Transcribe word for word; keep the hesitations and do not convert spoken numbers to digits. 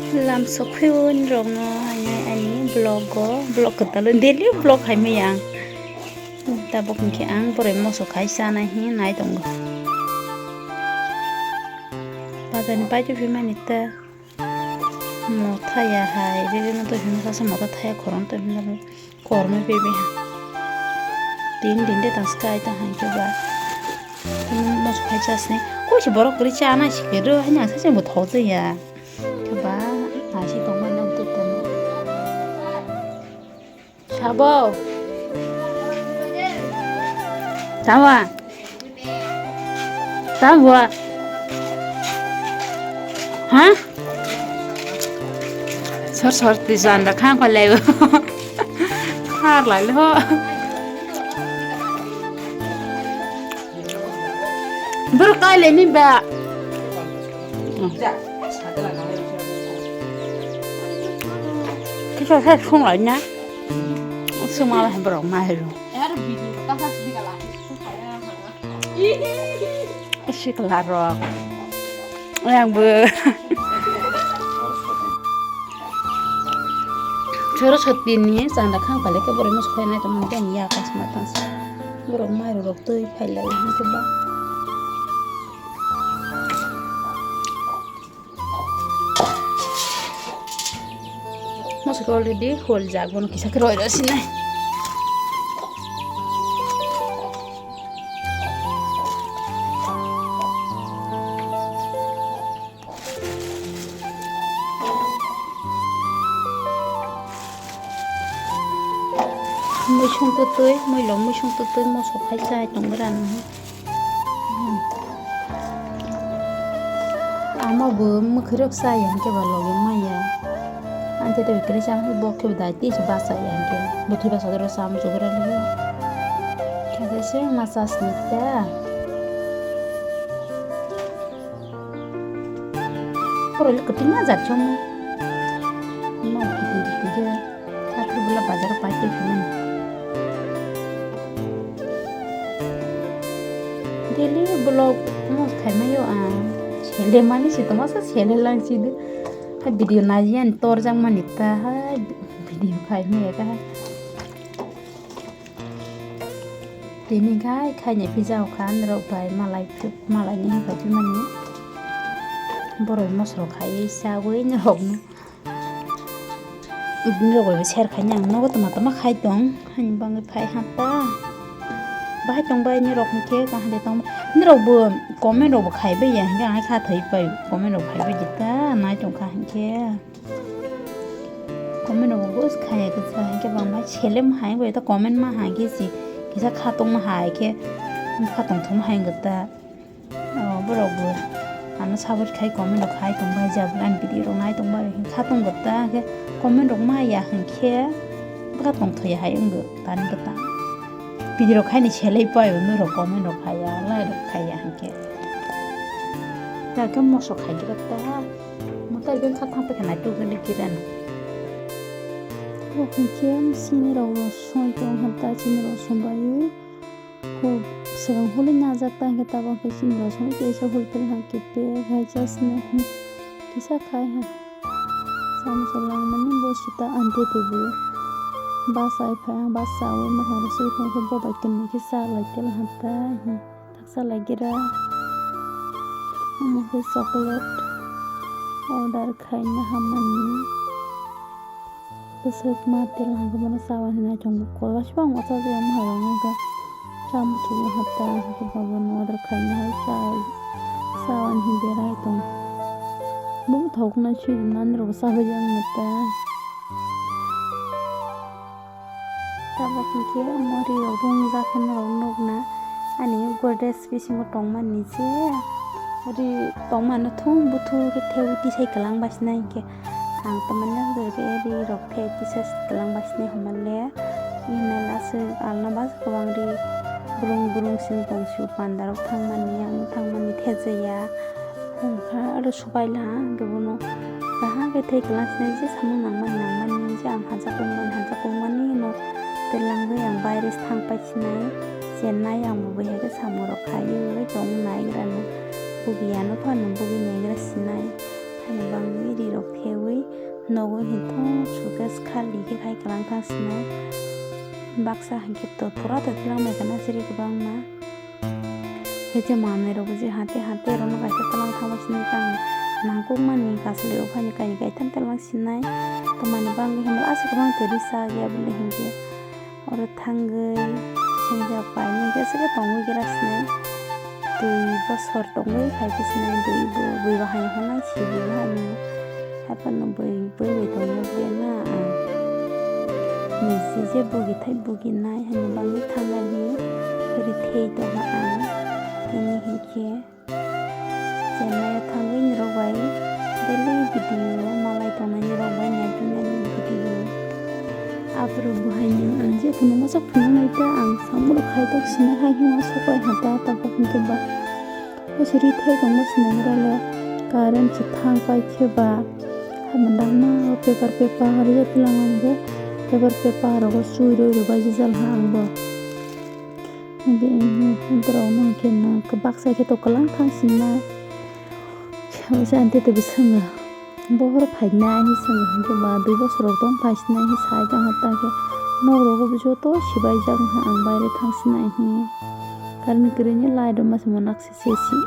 Lam sokphio ni rokno haino ani vlog o, vlog kwtal o daily vlog haimaya ang. Tabuk hinkhe ang borai moso khai chanai hinwi nai tongo. Bazar ni pai twi phimani ta mo thaya hai, bebeno twi phimani sasa mo ta thaya khorang twi phimani. Kormoi bebe ha. Din din de tang sky ta hai ke ba. Moso khai chasni. Koi se borok kwrwi chana sikhe ro, haino ang sacha bo thok jaya. Ke ba, nasi tongmani ang twi tongmani. Sabo. Tama. Tamo. Ha? Sor sor ti janda khang palai. Khar lai lo. Bur kai le ni ba. Kisa sa sung lai na. Sung ma ba borok ma hero. Sikla rok. Yang bu. Choro sotini chanda khang pale ke borok musu khainai tongmani tei ya kasma tangsa. Borok mai rok twi phai lai hwn khe ba. Mosok already hol jak, bono kisa khe roi rw sinai. Muisung tutui, muilok muisung tutui, mosok hai chai tong gra nw. Ama bo mwkhwirok chaya hwnkhe ba logi maya. Ang khe tei kwrwi chama khe bo khe bo dai tei se bachaya hwnkhe. Bo thwi bachadoro chama chugura liyo. Khe se ma chasni ta. Poro le kwtwima jat chomo. Ma kwtwi kwtwi khe. Hathai bwla bazar o pai tongphimani. Daily vlog no khaimai o ang. Sele mani se tongma sa sele lang si de. Hai video nai yan tor jang mani ta hai video khaimai ya ka hai. Tini khai khaini phi jao kha norok bai malai malai ni hai pai mani. Borok mosok khai chawi norok no. Nini rok bai share khaina ang nogo tama tama khai tong, haini bagwi phai ha ta. Bahai tong bai nini rok hinkhe kaham de tong. Nini rok bo comment rok bo khai bai ya, hinkhe ang kha thai pai comment rok khai bai di ta, nai tong kha hinkhe. Comment rok bo khai ya kisa, hinkhe bang bai selem hai bai ta comment ma hai khe si, kisa kha tong ma hai khe, kha tong thung hai wngkha ta. O, borok bo ano support khai comment rok khai tong bai jabra ani video rok nai tong bai kha tong gota khe comment rok ma ya hinkhe bwkha tong thoya hai wngkha tani gota video rok khai ni selai pai norok comment rok khai ya like rok khai ya hinkhe ta khe mosok khai gota mo tai khe kha thang pai khe nai tong gani kiran o hinkhe sini rok soi tong kha ta sini rok song bai. Hub swrwng hului najak ta hinkhe tabuk hinkhe chini rosong kaisa hul phil hai khe pek hai chasni kisa khai ha. Samsok langmani bo sita ante tebwi bachai phai ang bachaui mokhang rw sui phai khe bo bai kwnwi khe cha lai tel ha ta hi thaksa lai gira. Omo khe chocolate order khaina hammani. Bwswk ma tel hwnkhe bono chabai hinwi chwng koi aswk ang uachaijak ma hai rok wngkha. Cha muchungwi hapta hwnkhe bono order khaina hai cha, cha ani hinwi berai tongo. Bo thok nai swi nani rok chabai jak nai ta. Tabuk hinkhe omo ri rok rongjak hinwi rok nukna ani Godrej bisingo tongmani je ri tongmano thung buthung khe thewi tisai kwlangbai sinai hinkhe. Ang tamani jora khe ri rok the kisa kwlangbai sini hwnmale. Ina aswk alna bas kwbang ri brung brung sini tong su panda rok thangmani ang thangmani thejaya. Hwnkha aro subaila ang kebono kaham khe thai kwlang sini je samung nangmani nangmani je ang hajakmani hajakmani no telangwi ang baire thangpai sinai Chennai ang bo bwhai khe samung rok khaiwi tong naigra no bugi ano phano bugi naigra sinai. Haini bagwi ri rok thewi Nogo hinwi tong suitcase khali khe khai kwlang thang sinai. Baksa hinkhe to pura to twlang bai kana siri kwbangma. Khe je manwi rok bo je hate hate rok no kaisa twlang thang bai sinai tang nangkukmani kasalwi o phaini kainwi kaitham twlang sinai. Tamani bagwi hinwi aswk kwbang to risa ya bole hinkhe. Oro thangwi sengja painwi khe se khe tongwi gra sinai. Dui bosor tongwi phai khe sinai, dui bo, bui bo haino hwnna si bui bo haino. Haphano bui, bui bai tongma ble na ang. Nisi je bugi thai bugi nai haino bangwi thangna di. Rithei tongha ang. Tini hinkhe Chennai o thangwi nirok bai daily video malai tongnai nirok bai naiwi naiwi video. Aphuru buhaini ang je phunukma sak phunuknai ta ang samung khai tok sinai hai hwnma sok bai ha ta tabuk hinkhe ba. O siri thai tongma sinai nirok le current se thang pai khe ba. Hai mandang ma paper paper je twlang ang je paper paper rogo chui rwi rwi bai jajal ha ang bo. Hingke borok no hingke na baksa khe to kwlang thang sinai. Khe o jani tete bo swngo, bohor phainai hinwi swngo, hingke ba dui bosor rok tong phai sinai hinwi sai tong ha ta khe nok rogo bo joto sibai jak wngkha ang baire thang sinai hinwi. Current kwrwini light rwma se monak se se si.